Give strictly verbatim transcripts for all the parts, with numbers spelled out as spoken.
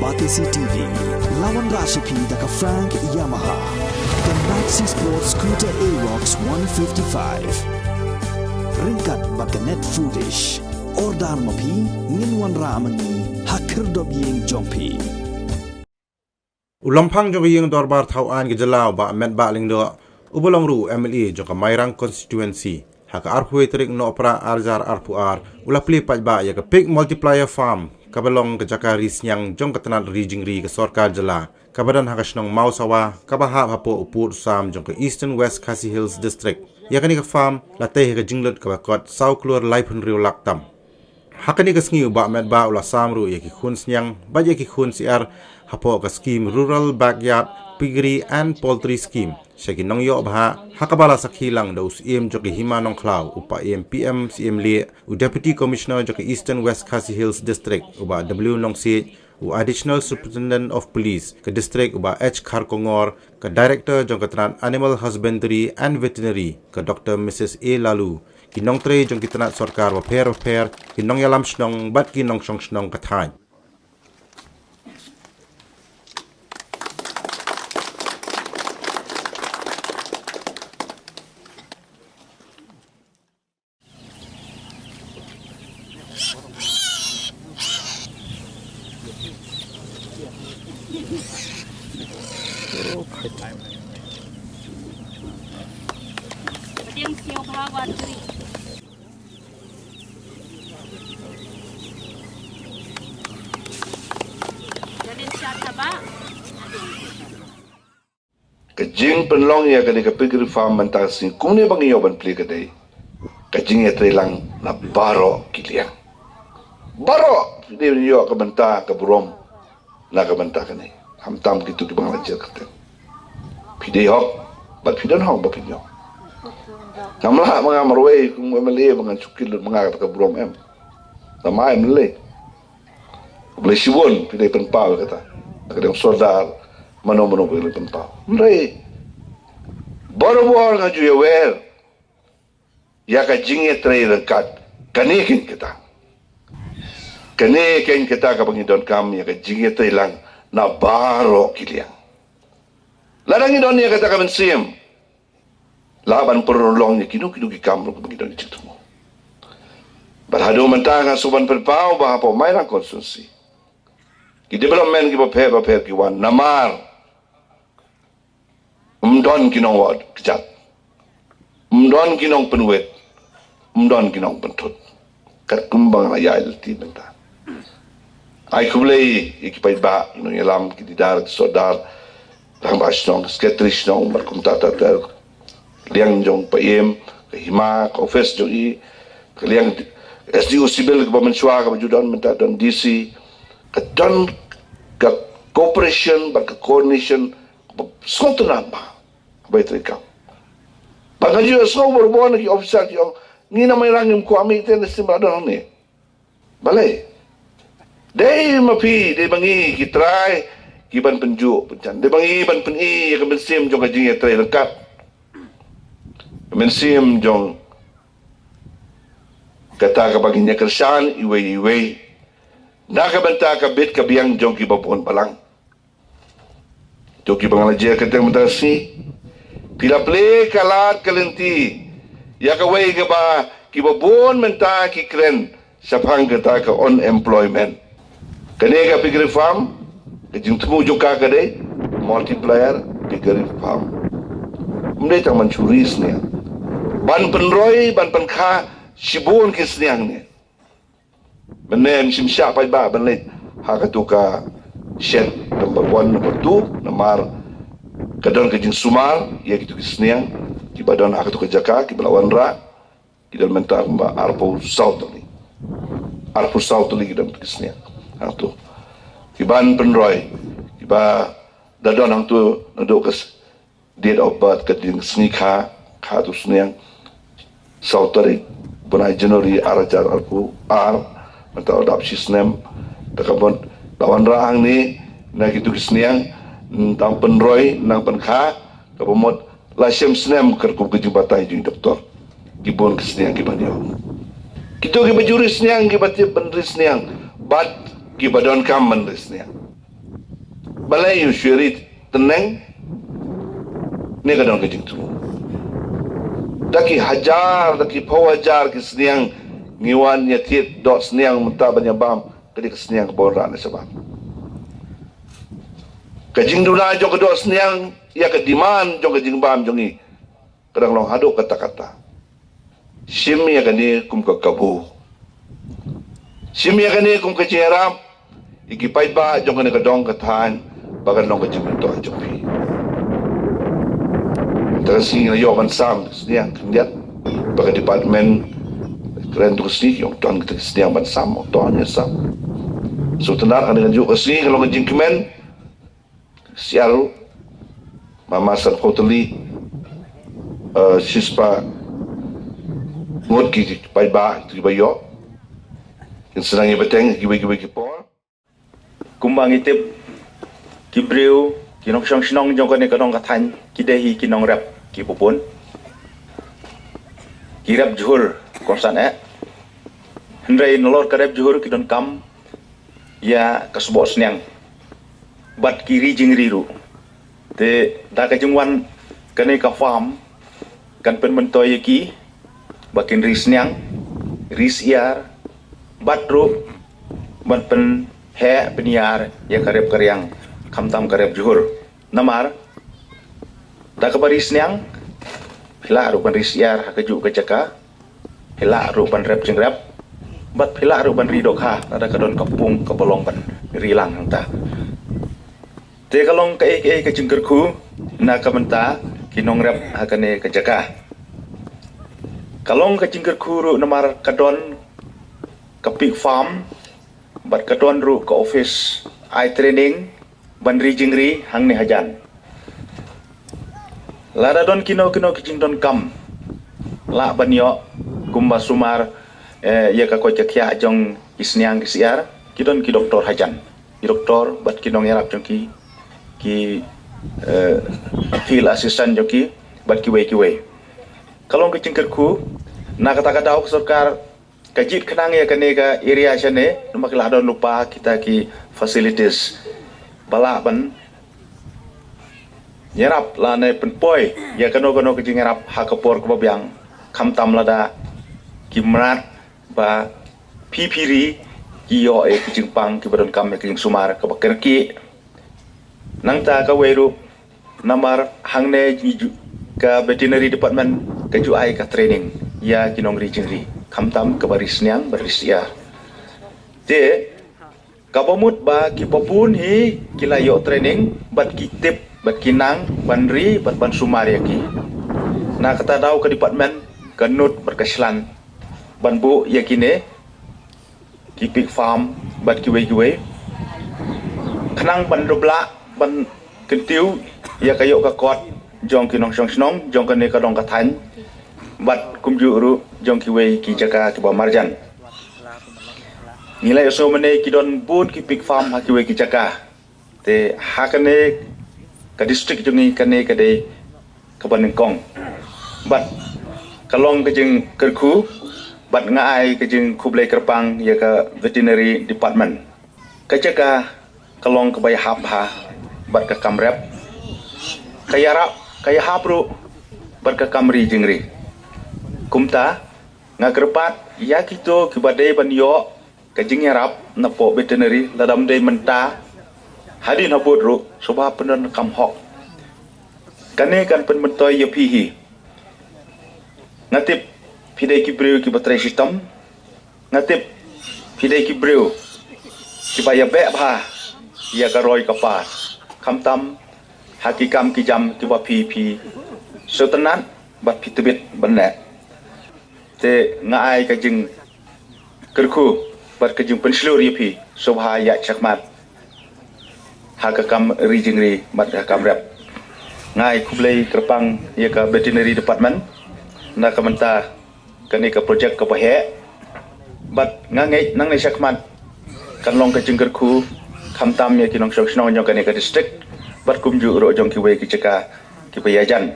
R T C T V, la wanrah sha phi da ka Frank Yamaha, ka Maxi Sport Scooter Aerox one fifty-five. Ryngkat bad ka Net Foodish. Order ma phi, ngin wanrah ma ngi ha khyrdop ïing jong phi. U Longphang jong ka ïing dorbar thaw aiñ ka jylla u Bah Metbah Lyngdoh, uba long ruh u M L A jong ka Mairang constituency, ha ka arphew tarik Nohprah ar hajar arphew ar, u la plie paidbah ïa ka Pig Multiplier Farm, kaba long ka jaka ri sniang jong ka tnat ri jingri ka sorkar jylla, kaba don ha ka shnong Mawsawa, kaba hap hapoh u pud u sam jong ka Eastern West Khasi Hills District. Ïa kane ka farm la tei ha ka jinglut kaba kot saw klur laiphew hynriew lak tam. Ha kane ka sngi u Bah Metbah u la sam ruh ïa ki khun sniang bad ïa ki khun syiar hapoh ka skhim Rural Backyard Piggery and Poultry Scheme sha ki nongïoh bhah, ha kaba la sakhi lang da u Syiem jong ka Hima Nongkhlaw, u Paiem P M Syiem Lieh, u Deputy Commissioner jong ka Eastern West Khasi Hills District, u Bah W Nongsiej, u Additional Superintendent of Police ka District, u Bah H Kharkongor, ka Director jong ka tnat Animal Husbandry and Veterinary, ka Doctor Missus A Laloo, ki nongtrei jong ki tnat sorkar bapher bapher, ki nongïalam shnong bad ki nongshong shnong ka thaiñ. Ka jingpynlong ïa kane ka piggery farm mynta ka sngi kumne ba ngi ïoh ban plie ka dei ka jingïatreilang na baroh ki liang. Baroh phi dei ban ïoh ka bynta ka burom na ka bynta kane. Khamtam kito kiba nga la jer kyrteng. Phi dei hok bad phi don hok ba phin ïoh. Ngam lah ma nga marwei kum M L A ba ngan shu kit lut ma nga kata ka burom, em. Namar em lei. Blei shibun phi dei pynpaw kata. Ka dei sordar mano mano phi dei pynpaw. Hynrei barabor nga ju ïawer ïa ka jingïatrei ryngkat. Kane keiñ kata. Kane keiñ kata kaba ngi donkam, ïa ka jingïatreilang na baroh ki liang. Lada ngi don ïa kata ka mynsiem, lah ban pynlong ïa kino kino ki kam ruh kaba ngi don jingthmu. Bad haduh mynta nga shu ban pynpaw ba hapoh Mairang constituency, ki development kiba pher bapher ki wan namar ym don ki nongwad kjat, ym don ki nongpynwit, ym don ki nongpynthut. Katkum ba nga la ïaid lynti mynta. Ai khublei ïa ki paidbah, ki nongïalam, ki leader, ki sordar, rangbah shnong, secretary shnong, bad kumta ter ter. Liang jong Paiem, ka hima, ka office jong i, ka liang S D O Civil kaba mynshuwa kaba ju don mynta, don D C, ka don ka cooperation bad ka coordination kaba sngewtynnat bha. Ba ïa trei kam. Ba nga ju ïohsngew barabor na ki officer ki ong, ngi na Mairang ngim kwah mih te, ne shim ba don hangne. Balei? Dei ma phi, dei ma ngi ki trai ki ban pynjuh pynjan. Dei ma ngi ban pyni ïa ka mynsiem jong ka jingïatrei ryngkat. Ka mynsiem jong kata kaba ngin ïa kyrshan iwei iwei na ka bynta ka bit ka biang jong kiba bun balang. To kiba nga la jer kyrteng mynta ka sngi, phi la plie ka lad ka lynti ïa kawei kaba kiba bun mynta ki kren shaphang kata ka unemployment. Kane ka piggery farm, ka jingthmu jong ka ka dei multiplier piggery farm. Ym dei tang ban shu ri sniang, ban pynroi, ban pynkha shibun ki sniang ne. Mynne ngim shym shah paidbah ban leit ha katu ka shed number one, number two, namar ka don ka jingsumar ïa kitu ki sniang kiba don ha katu ka jaka kiba la wanrah, ki don mynta kumba arphew saw tylli. Arphew saw tylli ki don ki sniang. Hangtu ki ban pynroi, kiba da don hangtu naduh ka s-, date of birth, ka ding sngi kha, kha tu sniang, saw tarik bnai January ar hajar arphew ar, mynta la dap shi snem. Da ka mut la wanrah hangne na kitu ki sniang, nang pynroi, nang pynkha, kaba mut la shem snem, katkum ka jingbatai jong i doktor. Ki bun ki sniang kiba ïoh. Kitu kiba ju ri sniang, kiba tip ban ri sniang, bad kiba donkam ban ri sniang. Balei u shu ri tneng? Ne ka don ka jingthmu. Da ki hajar, da ki phew hajar ki sniang ngi wan ïa thied doh sniang mynta ban ïa bam, ka dei ka sniang kaba wanrah na shabar. Ka jingduna jong ka doh sniang ïa ka demand jong ka jingbam jong ngi ka dang long haduh katta katta. Shim ïa kane kum ka kabu. Shim ïa kane kum ka jingïarap ïa ki paidbah jong kane ka dong ka thaiñ ba kan long ka jingmyntoi jong phi. Te ka sngi ngi la ïoh ban sam sniang khyndiat ba ka department kren tu ka sngi ïoh ton ka sniang ban sam, ïoh ton ïa sam. So tynat kane ka juh ka sngi ka long ka jingkmen. Syiar ruh, mama san phew tylli, eh, shispah ngut ki paidbah kiba ïoh. Kin sa nang ïa bteng kiwei kiwei ki por. Kumba ngi tip, ki briew, ki nongshong shnong jong kane ka dong ka thaiñ, ki dei hi ki nongrep kiba bun. Ki rep jhur kongsan eh. Hynrei nalor ka rep jhur ki donkam ïa ka sboh sniang bad ki ri jingri ruh. Te da ka jingwan kane ka farm kan pynmyntoi ïa ki ba kin ri sniang, ri syiar, bad ruh ban pynheh pynïar ïa ka rep ka riang, khamtam ka rep jhur. Namar da kaba ri sniang phi lah ruh ban ri syiar ha kajuh ka jaka, phi lah ruh ban rep jingrep, bad phi lah ruh ban ri dohkha lada ka don ka pung kaba long ban ri lang hangta. Te ka long kaei kaei ka jingkyrkhu na ka bynta ki nongrep ha kane ka jaka. Ka long ka jingkyrkhu ruh namar ka don ka pig farm bad ka don ruh ka office ai training ban ri jingri hangne hajan. Lada don kino kino ki jingdonkam lah ban ïoh kumba sumar, eh, ïa ka koit ka khiah jong ki sniang ki syiar, ki don ki doktor hajan, ki doktor bad ki nongïarap jong ki, ki, eh, field assistant jong ki bad kiwei kiwei. Ka long ka jingkyrkhu na kata ka daw ka sorkar ka jied khnang ïa kane ka area shane, namar ki la don lypa kita ki facilities ba lah ban ïarap lane pynpoi ïa kano kano ka jingïarap ha ka por kaba biang, khamtam lada ki mrad ba phi phi ri ki ïoh ïa ki jingpang kiba donkam ïa ki jingsumar kaba kyrkieh. Nangta kawei ruh namar hangne ngi ju, ka veterinary department ka ju ai ka training ïa ki nongri jingri, khamtam kaba ri sniang bad ri syiar. Te kaba mut ba kiba bun hi ki la ïoh training bad ki tip bad ki nang ban ri bad ban sumar ïa ki. Na kata daw ka department ka nud bad ka shlan ban buh ïa kine ki pig farm bad kiwei kiwei, khnang ban dublah ban kyntiew ïa ka ïoh ka kot jong ki nongshong shnong jong kane ka dong ka thaiñ bad kumjuh ruh jong kiwei ki jaka kiba marjan. Ngi la ïohsngew mynne ki don bun ki pig farm ha kiwei ki jaka. Te ha kane ka district jong ngi kane ka dei kaba nyngkong. Bad ka long ka jingkyrkhu bad nga ai ka jingkhublei kyrpang ïa ka veterinary department. Ka jaka ka long kaba ïahap bha bad ka kam rep. Ka ïarap, ka ïahap ruh bad ka kam ri jingri. Kumta nga kyrpad ïa kito kiba dei ban ïoh ka jingïarap napoh veterinary, lada ym dei mynta hadien habud ruh, shuwa pyndonkam hok. Kane kan pynmyntoi ïa phi hi. Nga tip phi dei ki briew kiba trei shitom. Nga tip phi dei ki briew kiba ïabeh bha ïa ka roi ka par, khamtam ha ki kam ki jam kiba phi phi sngewtynnat bad phi tbit ban leh. Te nga ai ka jingkyrkhu bad ka jingpynshlur ïa phi, sngewbha ïaid shakhmat ha ka kam ri jingri bad ha ka kam rep. Nga ai khublei kyrpang ïa ka veterinary department na ka bynta kane ka project kaba heh. Bad nga ngeit nangne shakhmat kan long ka jingkyrkhu khamtam ïa ki nongshong shnong jong kane ka district bad kumjuh ruh jong kiwei ki jaka kiba ïajan.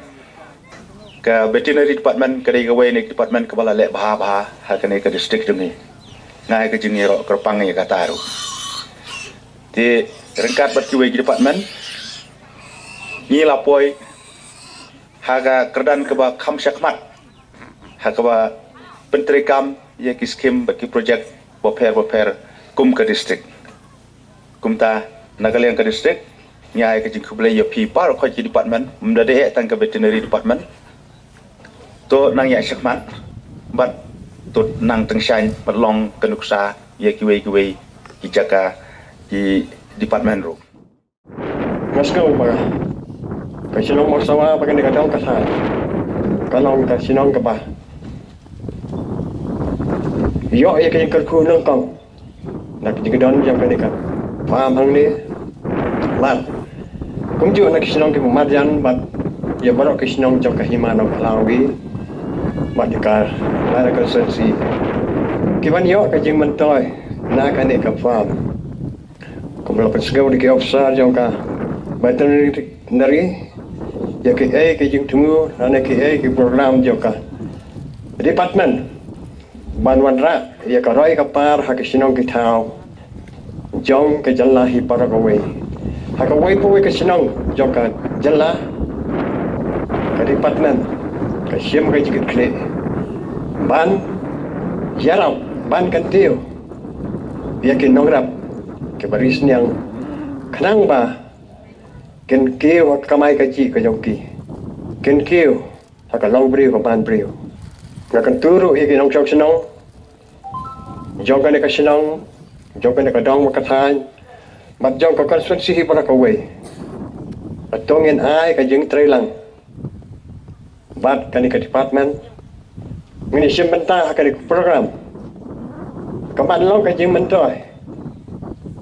Ka veterinary department ka dei kawei na ki department kaba la leh bha bha ha kane ka district jong ngi. Nga ai ka jingïaroh kyrpang ïa kata ruh. Te ryngkat bad kiwei ki department, ngi la poi ha ka kyrdan kaba kham shakhmat ha kaba pyntreikam ïa ki skim bad ki projek bapher bapher kum ka district. Kumta, na ka liang ka district, ngi ai ka jingkhublei ïa phi baroh ki department, ym da dei tang ka veterinary department. To nang ïa shakhmat bad to nang tyngshaiñ bad long ka nuksa ïa kiwei kiwei ki jaka, ki department ruh. Nga sngew ba ka shnong Mawsawa bad kane ka dong ka thaiñ ka long ka shnong kaba ïoh ïa ka jingkyrkhu nyngkong na ka jingdon jong kane ka farm hangne. Bad kumjuh na ki shnong kiba marjan bad ïa baroh ki shnong jong ka Hima Nongkhlaw bad ka Lada constituency kiban ïoh ka jingmyntoi na kane ka farm. Kumba la pynsngew da ki officer jong ka veterinary ïa kiei ki jingthmu lane kiei ki program jong ka department ban wanrah ïa ka roi ka par ha ki shnong ki thaw jong ka jylla hi baroh kawei. Ha kawei pa kawei ka shnong jong ka jylla, ka department ka shim ka jingkitkhlieh ban ïarap, ban kyntiew ïa ki nongrep kiba ri sniang, khnang ba kin kiew ha ka kamai kajih ka jong ki, kin kiew ha ka longbriew ka manbriew. Nga kyntu ruh ïa ki nongshong shnong jong kane ka shnong, jong kane ka dong bad ka thaiñ bad jong ka constituency hi baroh kawei, ba to ngin ai ka jingtreilang bad kane ka department. Ngin ïa shim bynta ha kane ka program, ka ban long ka jingmyntoi.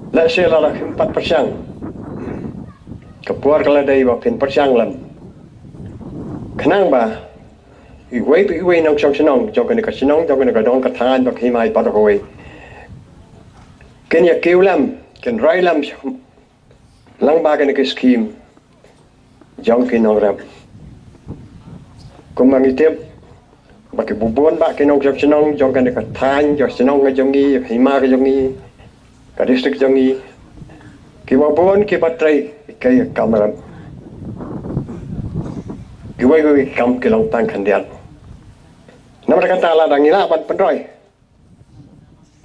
Lehse lada phim pat pyrshang, ka por ka la dei ba phin pyrshang lem, khnang ba iwei pa iwei nongshong shnong jong kane ka shnong, jong kane ka dong ka thaiñ bad ka hima hi baroh kawei, kin ïa kiew lem, kin roi lem lang bad kane ka skim jong ki nongrep. Kumba ngi tip ba ki bun bun bad ki nongshong shnong jong kane ka thaiñ, jong shnong ka jong ngi, hima ka jong ngi, ka district jong ngi, kiba bun kiba trei ka kam rep. Kiwei kiwei ki kam ki long tang khyndiat. Namar kata lada ngi lah ban pynroi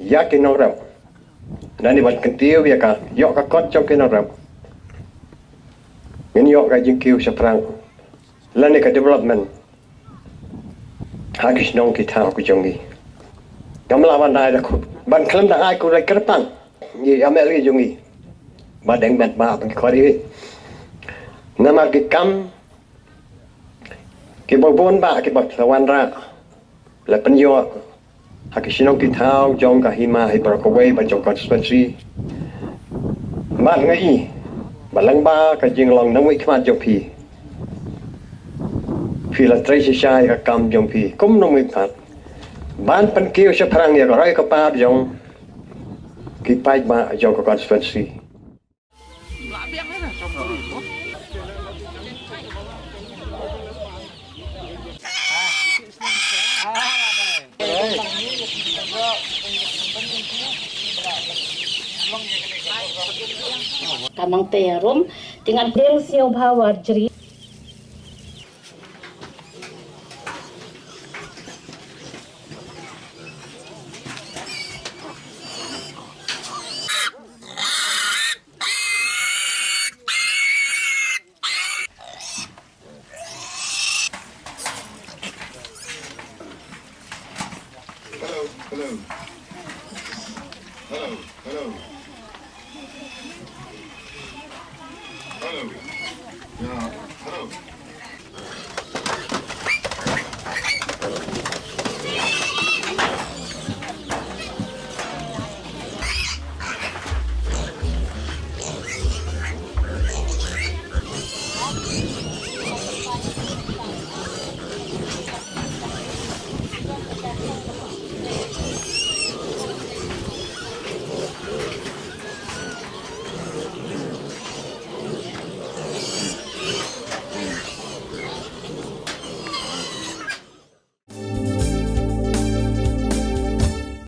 ïa ki nongrep lane ban kyntiew ïa ka, ïoh ka kot jong ki nongrep, ngin ïoh ka jingkiew shaphrang lane ka development ha ki shnong ki thaw ki jong ngi. Ngam lah ban ai da khublei, ban khlem da ai khublei kyrpang ïa i M L A jong ngi Bah Deng Metbah bad ki khor iwei. Namar ki kam kiba bun bad kiba la wanrah, la pynïoh ha ki shnong ki thaw jong ka hima hi baroh kawei bad jong ka constituency. Bad nga i ba lyngba ka jinglong nongmihkhmat jong phi, phi la trei shisha ïa ka kam jong phi kum nongmihkhmat ban pynkiew shaphrang ïa ka roi ka par jong ki paidbah jong ka constituency. Tamang te rum tingan deng siau bha war jri. Hello, hello. Hello, hello. Hello. Yeah.